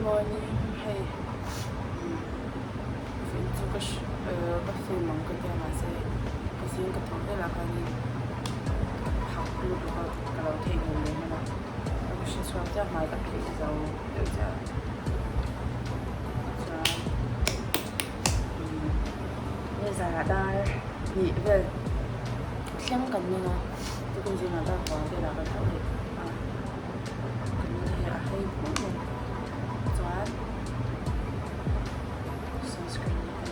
morning hei vin chu ka ka film ang ka tia mahse ka zing ka thawh velah khanin ka phak lutuk a ka lo theihnghilh leh hman a ka hre chhuak chiah hmai ka phih zo deuh chiah chuan nizanah dar hnih vel thleng kan meng a tukin zingah dar panga velah kan tho leh a kan meng hi a hei bur mai chuan sunscreen hi ka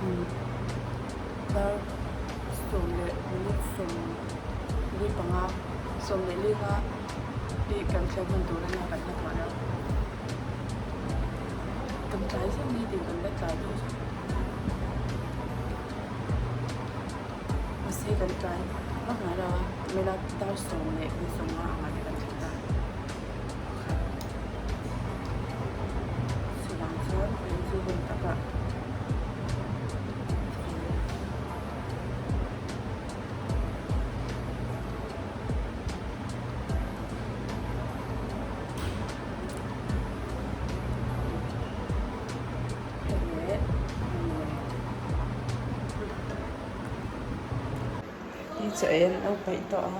nei dar sawm leh minute sawm li panga sawm leh li nga hi kan thlen hman tur a nia kan hnathawh lo kan tlai zeuh ni tih kan la tlai deuh zeuh mahse kan tlai vak ngai lo a mela dar sawm leh ni sawm nga ang ah te kan thleng ta pakhat chuvang chuan kan chu hun takah. Hi chaw ei an lo peih tawh a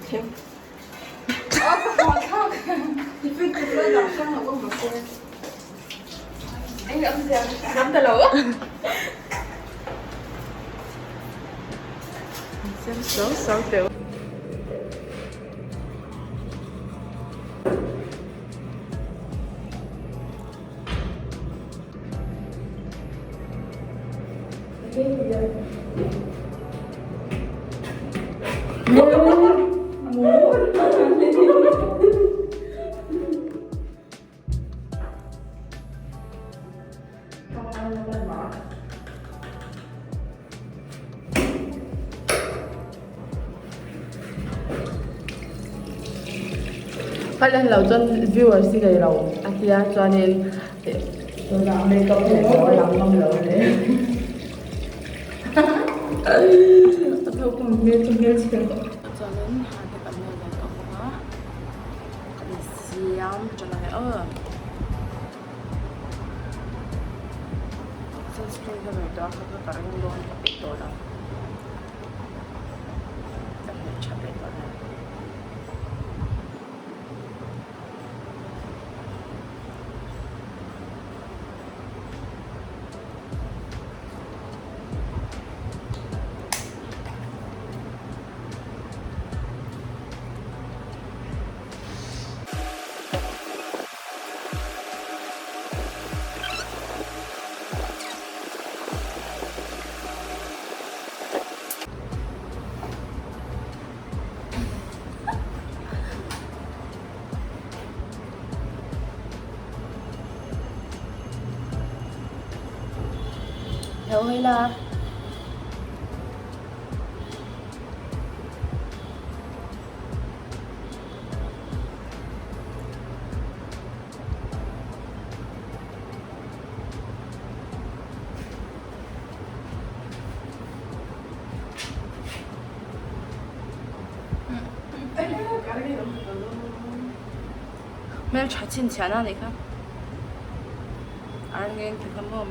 thleng Ka en lo chuan viewers hi nei lo a tia chuanin tunah makeup leh lo a lang ngam lo hle a tho pawh hmel chu hmel chhe tawh. Chuanin ha te kan nei ve tawh bawk a kan siam ṭan ang e aw. Sunscreen ka nei tawh a kha ka ring dawn ka peih tawh lo ka hmeh tha peih tawh lo. Lo hawi la. Hmeltha chhinchhiahna a nih kha arngeng ti kha maw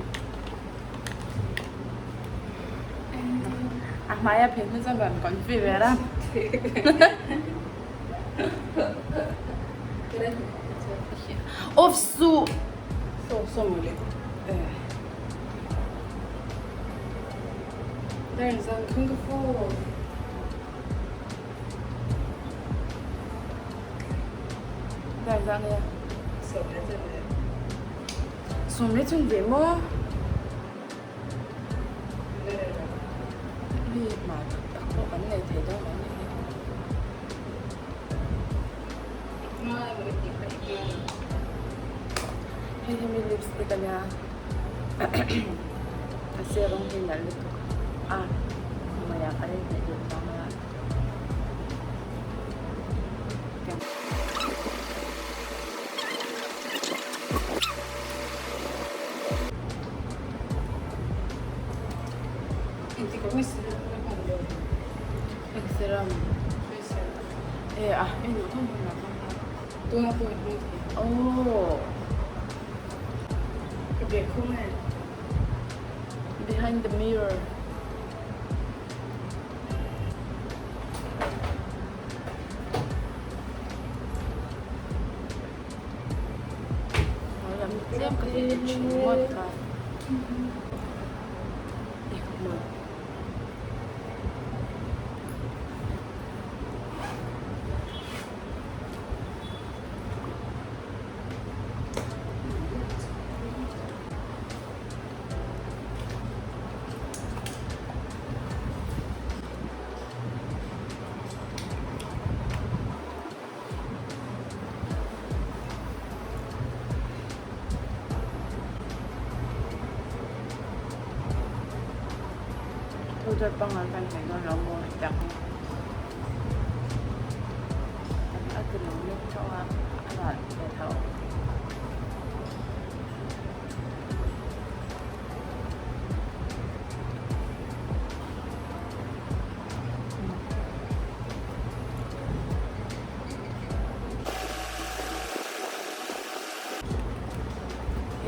a hmaia phei hnu chuan rawn confi ve la. Off suh Saw saw mawle Dar zan khang ka phone Dar zan nge Sawm leh chen ve Sawm leh chen ve maw Mi hmai tak tak pawh kan nei thei dawn lo nih hi. Hei hi mi lipstick a nia a sir rawng hi nalh lutuk a hmaiah kan inhnaih duh vang a. Eng serum? Face serum. E a, i duh thawm thawm lah thawm kha. Tuna pawh i hmang thei. Aww. Ka bag khum e. Behind the mirror. Tlem ka ti thin ngawt a. Powder pangngai khan hmeh dawn lo maw tak a ti lo lek theuh a a nalh ve tho.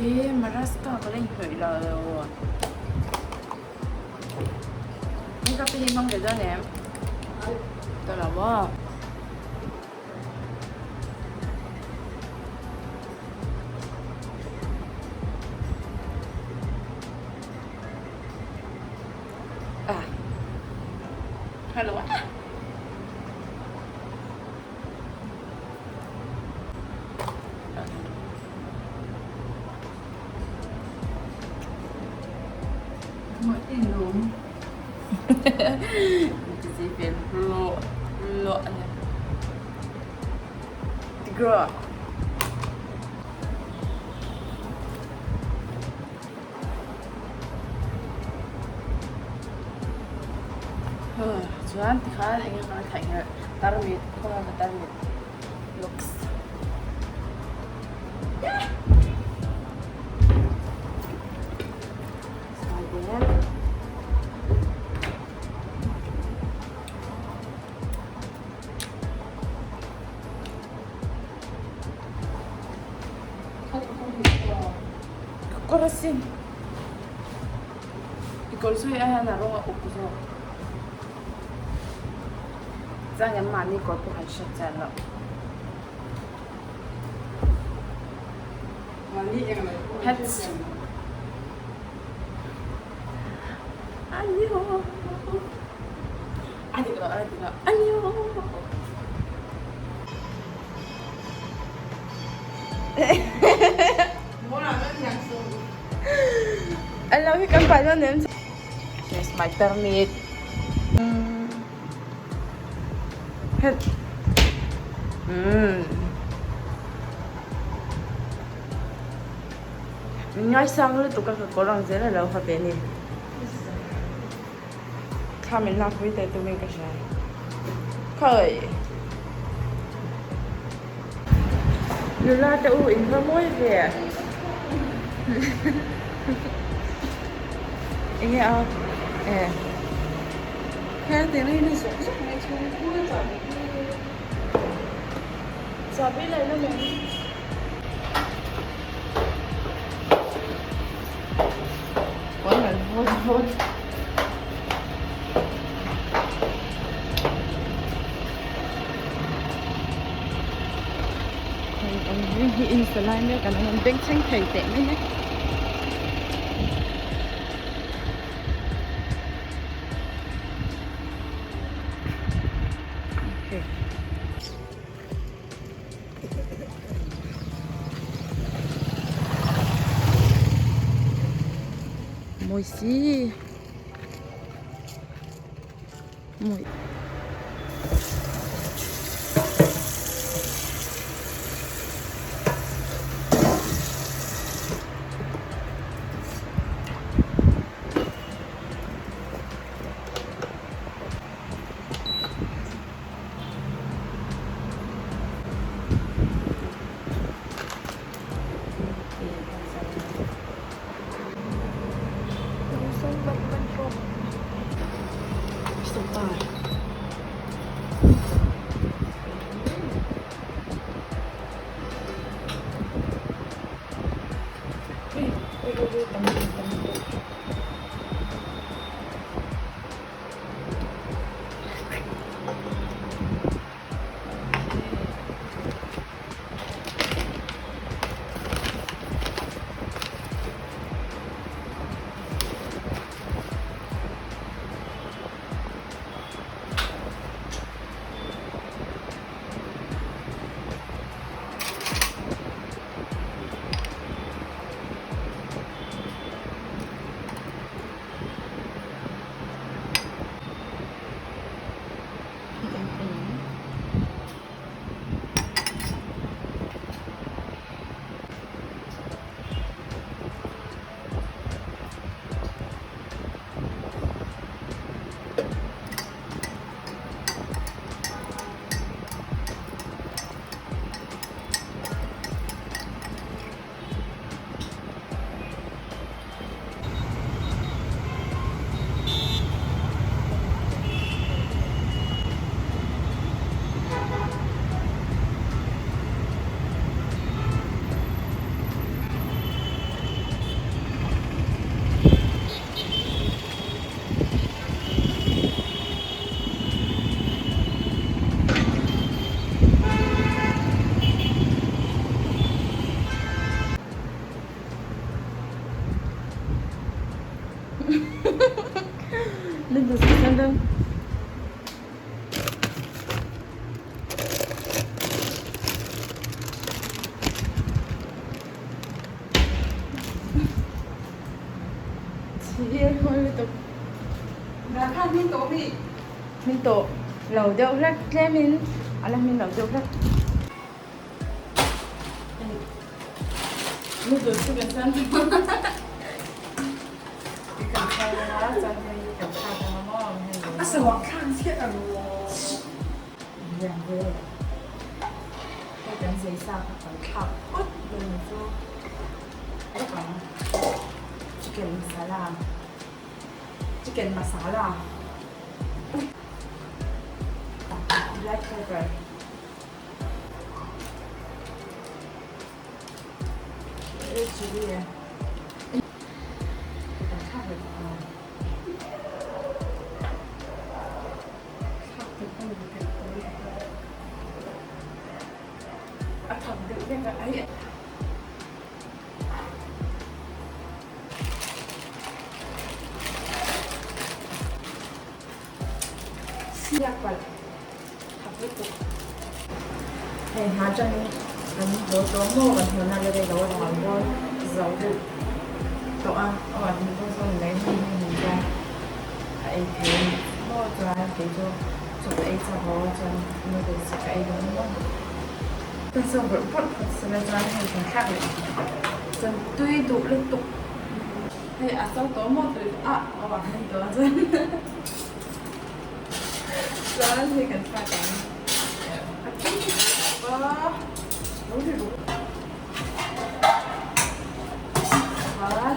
Eee Maraska ka la inhnawih lo makeup te hi hmang ve dawn em? Ta lo maw? Ah. Hello. Ah. Girl. Chuan tikhan eng emaw a thaih nghal tarmit khawngaih ka tarmit looks. Ka kawr asin. I kawr chu hei ai hian a rawng a uk zawk. Chuan kan mahni kawr pawh kan hriat chian loh. Hats. Anyo. A dik lo, a dik lo. Anyo. Anh lo hi kan pai dawn em? Yes, my permit. Het. Min ngaisang lutuk a ka kawr ang zel a lo ha ve ni. Thla min lak pui teh tumin ka hria. Khawi. Nula te u in va mawi ve. Enge a e. Chahbi leh na mai. Hi in sa lai mek an awm bengchheng thei teh mai a. Mawi si mawi. Noodles ka siam dawn. Min tawh lo deuh hlek tlemin a la hmin lo deuh hlek. Noodles chu kan siam kan thlai a chuan hei kan thlak ang maw A sawah thlak chiah a ru. Lian ve. Hei kan zei sa kha kan thlak phawt dawn ni chu. Vek ang. Chicken masala. Chicken masala. Black pepper. Red chili. Kan thlak leh bawk ang. A thak deuh vek a ai. Siak palh thak lutuk. Hei hma atangin kan haw tawh maw kan haw na la rei lo a rawn dawn zo deuh tawh a aw an hmu dawn zawng mai hei hei hmun chuan a ei thei a ni maw chuan kei chu chaw ka ei chak lo a chuan noodles ka ei dawn maw ka chaw bawrh bawrh phawt sela chuan hei kan thlak leh chuan tui duh lutuk hei a so tawh maw tui a aw a hming tawh a chuan chuan hei kan thlak ang a tui lutuk a lo ri ruk chuan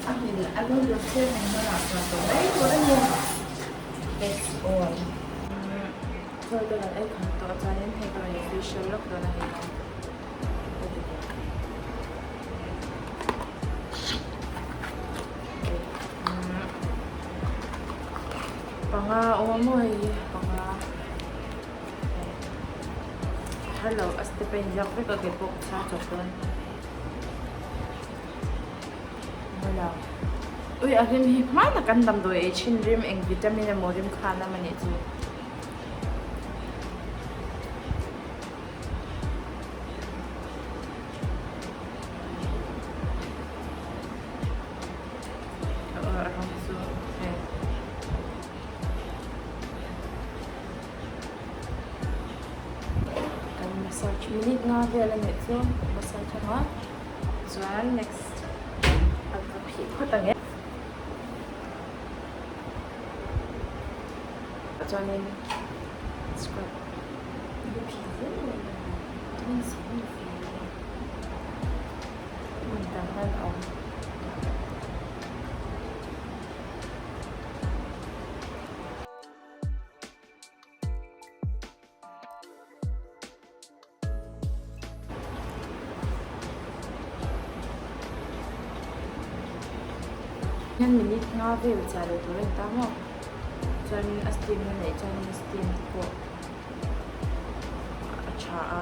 a hmin a noodles te hei hmanah chuan tawh mai tur a ni that's all chaw te kan ei kham tawh chuanin hei ka rawn in facial lawk dawn a hei ka ti bawk. Panga a awm a maw hei hi panga har lo a step a inziak vek a ke pawh ka chhar chawp dawn hmala ui a rim hi hmana kan damdawi ei thin rim eng vitamin emaw rim khan a manih chu. Kan massage minute nga vel a nih chu massage anga chuan next a va phih phawt ang e chuanin scrub hmun dang an awm. Hian minute nga vel chah leh tur a ni ta maw chuanin a steam na neih chuanin steam te pawh a tha a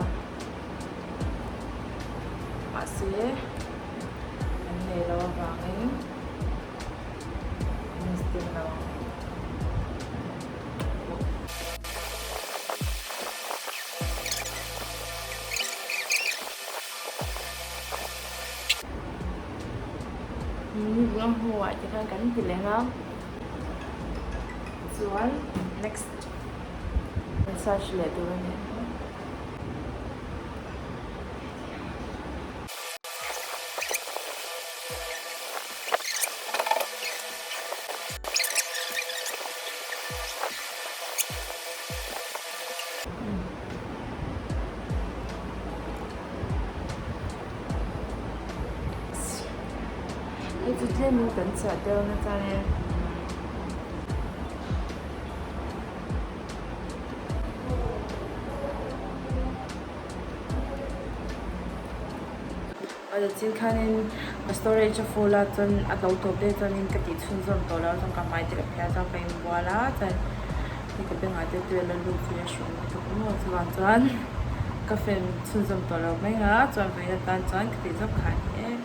mahse an nei lo avangin an steam lo ang. Minute nga hnuah te khan kan ti leng a chuan next massage leh tur a ni. Hei chu tlemin kan chhiah deuh na chuan e. A chin khanin a storage a full a chuan a to tawp daih chuanin ka tih chhunzawm tawh lo a chuan ka hmai te ka phiah a chuan ka inbual a chuan hei ka bengah te tui a la lut zui a hrawm lutuk maw chuvang chuan ka film chhunzawm tawh lo mai ang a chuan vawiin atan chuan ka tih zawk kha a ni e.